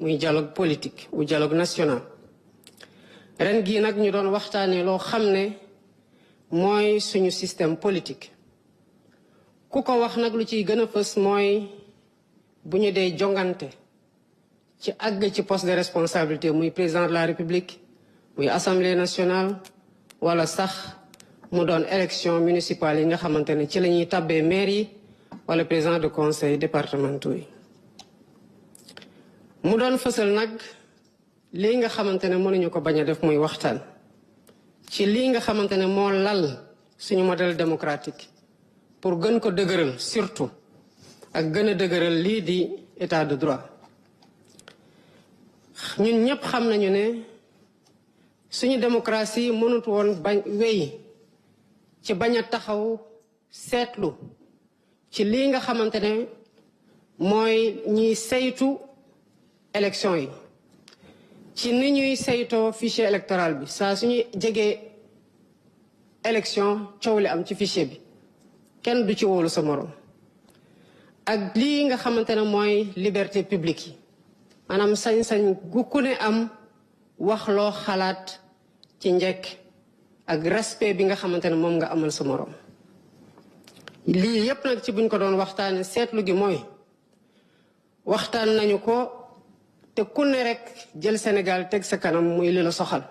muy dialogue politique ou dialogue national ren gi nag ñu doon waxtaanee loo xam ne mooy suñu système politique ku ko wax nag lu ciy gën a fës mooy bu ñu dee jongante ci àgg ci poste de responsabilité muy président de la république muy assemblée nationale wala sax mu doon élection municipale yi nga xamante ne ci la ñuy tabbee maire yi wala président de conseil départementaux yi mu doon fësal nag lii nga xamante ne mënuñu ko bañ a def muy waxtaan ci lii nga xamante ne moo lal suñu modèle démocratique pour gën ko dëgëral surtout ak gën a dëgëral lii di état de droit ñun ñëpp xam nañu ne suñu démocratie mënut woon bañ wéy ci bañ a taxaw seetlu ci lii nga xamante ne mooy ñiy saytu élection yi ci ni ñuy saytoo fichier électoral bi saa suñuy jegee élection coow li am ci fichier bi kenn du ci wóolu sa morom ak lii nga xamante ne mooy liberté publique yi maanaam sañ-sañ gu ku ne am wax loo xalaat ci njëkk ak respect bi nga xamante ne moom nga amal sa morom lii yépp nag ci buñ ko doon waxtaane seetlu gi mooy waxtaan nañu ko te ku ne rek jël Sénégal teg sa kanam muy li la soxal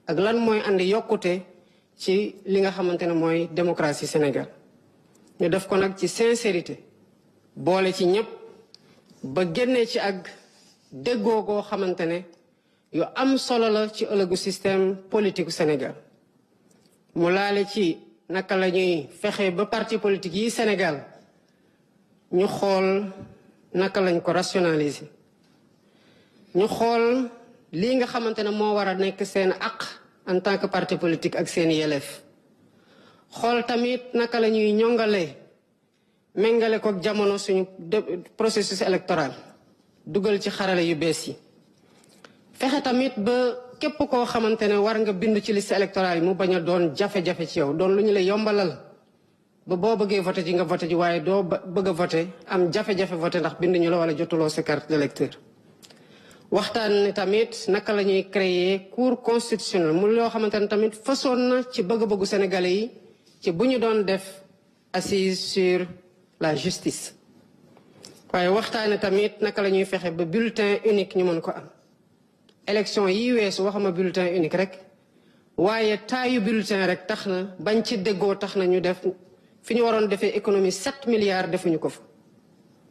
ak lan mooy andi yokkute ci li nga xamante ne mooy démocratie Sénégal ñu def ko nag ci sincérité boole ci ñëpp ba génnee ci ak déggoo goo xamante ne yu am solo la ci ëllëgu système politique Sénégal mu laale ci naka la ñuy fexe ba parti politique yi Sénégal ñu xool naka lañ ko rationaliser ñu xool lii nga xamante ne moo war a nekk seen àq en tant que parti politique ak seen yelleef xool tamit naka la ñuy ñongalee méngale ko jamono suñu processus électoral dugal ci xarale yu bees yi fexe tamit ba képp koo xamante ne war nga bind ci liste électorale yi mu bañ a doon jafe-jafe ci yow doon lu ñu la yombalal ba boo bëggee voté ji nga voté ji waaye doo bëgg a voté am jafe-jafe voté ndax bind ñu la wala jotuloo sa carte d'électeur waxtaan ne tamit naka la ñuy créer cour constitutionnelle mu loo xamante ne tamit façon na ci bëgg-bëggu sénégalais yi ci bu ñu doon def assise sur la justice waaye waxtaane tamit naka la ñuy fexe ba bulletin unique ñu mën ko am élection yi weesu waxuma bulletin unique rek waaye taayu bulletin rek tax na bañ ci déggoo tax na ñu def fi ñu waroon defee économie 7 milliards defuñu ko fa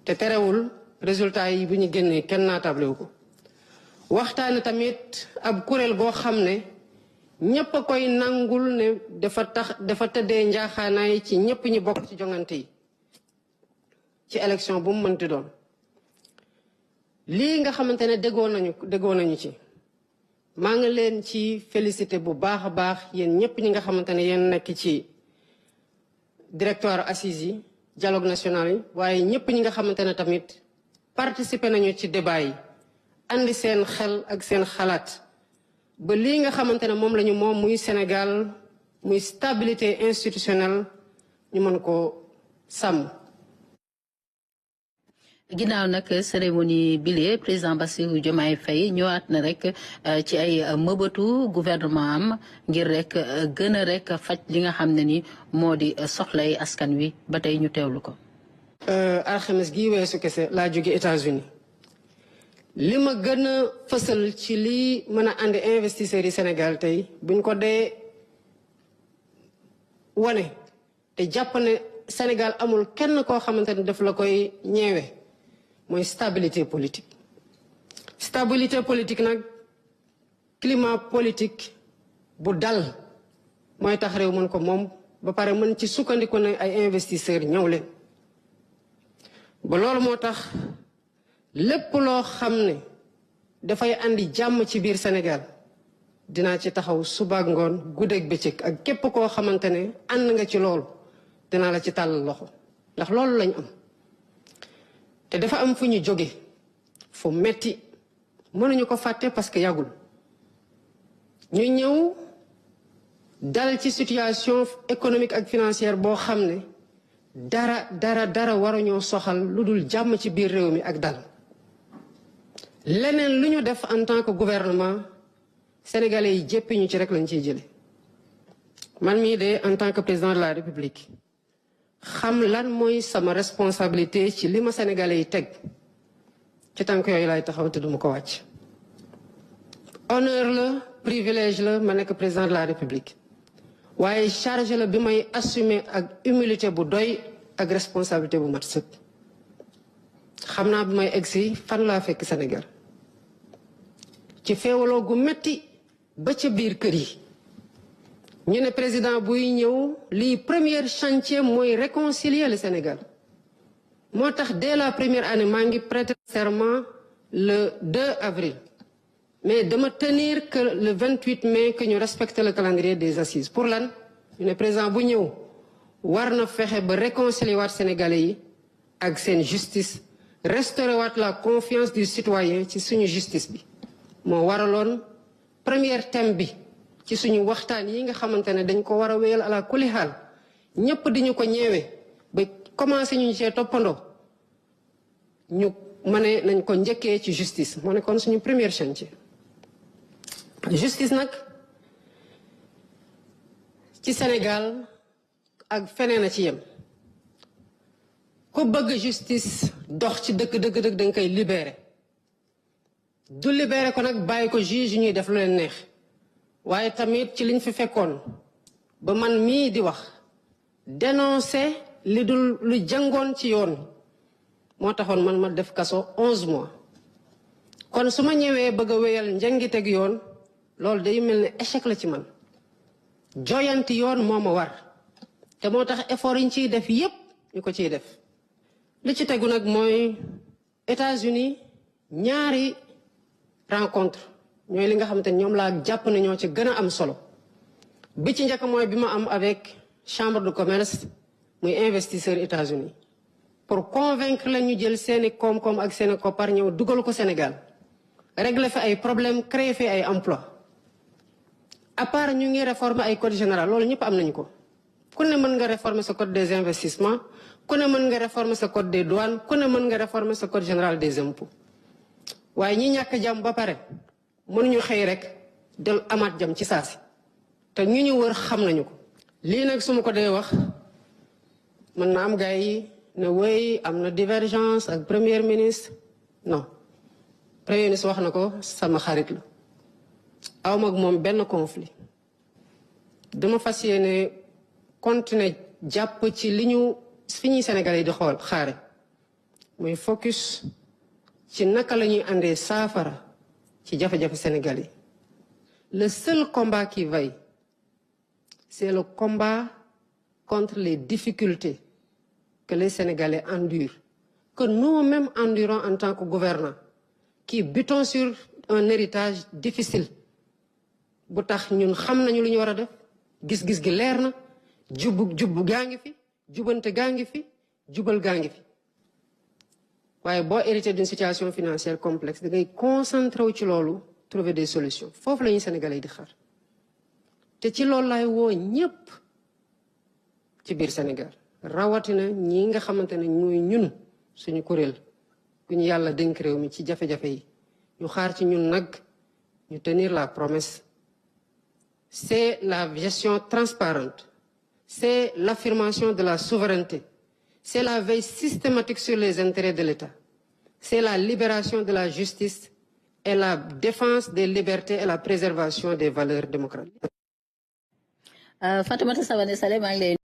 te terewul résultat yi bu ñu génnee kenn naatable wu ko waxtaane tamit ab kuréel goo xam ne ñépp a koy nangul ne dafa tëddee njaaxaanaay ci ñépp ñi bokk ci jongante yi ci élection bu mu mënti doon lii nga xamante ne déggoo nañu ci maa ngi leen ci félicité bu baax a baax yéen ñépp ñi nga xamante ne yéen nekk ci directoire assises yi dialogue national yi waaye ñépp ñi nga xamante ne tamit participer nañu ci débat yi andi seen xel ak seen xalaat ba lii nga xamante ne moom lañu moom muy Sénégal muy stabilité institutionnelle ñu mën ko sàmm. ginnaaw nag cérémonie bile président Bassirou Diomaye Faye ñëwaat na rek ci ay mëbëtu gouvernement am ngir rek gën a rek faj li nga xam ne ni moo di soxlay askan wi ba tey ñu teewlu ko. alxames gi weesu kese laa jóge États-Unis li ma gën a fësal ci lii mën a andi investisseurs yi Sénégal tey buñ ko dee wane te jàpp ne Sénégal amul kenn koo xamante ne daf la koy ñeewe mooy stabilité politique. stabilité politique nag climat politique bu dal mooy tax réew mën ko moom ba pare mën ci sukkandiku ne ay investisseurs ñëw leen ba loolu moo tax lépp loo xam ne dafay andi jàmm ci biir Sénégal dinaa ci taxaw suba ak ngoon guddeeg bëccëg ak képp koo xamante ne ànd nga ci loolu dinaa la ci tàllal loxo ndax loolu lañ am te dafa am fu ñu jóge fu metti mënuñu ko fàtte parce que yàggul ñu ñëw dal ci situation économique ak financière boo xam ne dara waruñoo soxal lu dul jàmm ci biir réew mi ak dal leneen lu ñu def en tant que gouvernement sénégalais yi jéppi ñu ci rek lañ ciy jële man mii de en tant que président de la république xam lan mooy sama responsabilité ci li ma sénégalais yi teg ci tànk yooyu laay taxaw te duma ko wàcc. honneur la privilège la ma nekk président de la république waaye charge la bi may assumer ak humilité bu doy ak responsabilité bu mat sëkk. xam naa bi may egsi fan laa fekk Sénégal ci feewaloo gu metti ba ca biir kër yi ñu ne président buy ñëw lii premier chantier mooy réconcilier le Sénégal moo tax dès la première année maa ngi prêter serment le 2 avril mais dama tenir que le 28 mai que ñu respecte le calendrier des assises pour lan ñu ne président bu ñëw war na fexe ba réconcilier waat Sénégalais yi ak seen justice restaurer waat la confiance du citoyen ci suñu justice bi moo waraloon premier thème bi ci suñu waxtaan yi nga xamante ne dañ ko war a wéyal ala kulli xaal ñëpp di ñu ko ñeewee ba commencé ñu cee toppandoo ñu ma ne nañ ko njëkkee ci justice moo nekkoon suñu premier chantier. justice nag ci Sénégal ak feneen a ci yem ku bëgg justice dox ci dëkk da nga koy libérer du libérer ko nag bàyyi ko juge ñuy def lu leen neex waaye tamit ci liñ fi fekkoon ba man mii di wax dénoncer li dul lu jàngoon ci yoon moo taxoon man ma def kaso 11 mois kon su ma ñëwee bëgg a wéyal njëngiteg yoon loolu day mel ne échec la ci man joyanti yoon moo ma war te moo tax effort yi ñu ciy def yépp ñu ko ciy def li ci tegu nag mooy États-Unis ñaari rencontre ñooy li nga xamante ne ñoom laa jàpp ne ñoo ci gën a am solo bi ci njëkk mooy bi ma am avec chambre de commerce muy investisseur États-Unis pour convaincre la ñu jël seeni koom-koom ak seeni koppar ñëw dugal ko Sénégal régler fi ay problème créer fi ay emploi à part ñu ngi réformer ay code général loolu ñëpp am nañu ko ku ne mën nga réformer sa code des investissements ku ne mën nga réformer sa code des douanes ku ne mën nga réformer sa code général des impôts waaye ñi ñàkk jàmm ba pare mënuñu xëy rek del amaat jàmm ci saasi te ñu ñu wër xam nañu ko. lii nag su ma ko dee wax mën na am gars yi ne wéy am na divergence ak premier ministre non premier ministre wax na ko sama xarit la awma ak moom benn conflit dama fas yéene continuer jàpp ci li ñu fi ñuy Sénégalais yi di xool xaare muy focus ci naka la ñuy àndee saafara ci jafe-jafe Sénégal yi. Le seul combat qui vaille c'est le combat contre les difficultés que les Sénégalais endurent, que nous-mêmes endurons en tant que gouvernants, qui butons sur un héritage difficile. bu tax ñun xam nañu lu ñu war a def gis-gis gi leer na jubbu gaa ngi fi jubante gaa ngi fi jubal gaa ngi fi waaye boo hérité d'une situation financière complexe da ngay concentré wu ci loolu trouver des solutions foofu la ñuy Sénégalais yi di xaar te ci loolu laay woo ñépp ci biir Sénégal rawatina ñi nga xamante ne ñooy ñun suñu kuréel ku ñu yàlla dénk réew mi ci jafe-jafe yi ñu xaar ci ñun nag ñu tenir la promesse. C'est la gestion transparente, c'est l'affirmation de la souveraineté, c'est la veille systématique sur les intérêts de l'État, c'est la libération de la justice et la défense des libertés et la préservation des valeurs démocratiques. Fatoumata Savané Salleh maa ngi lay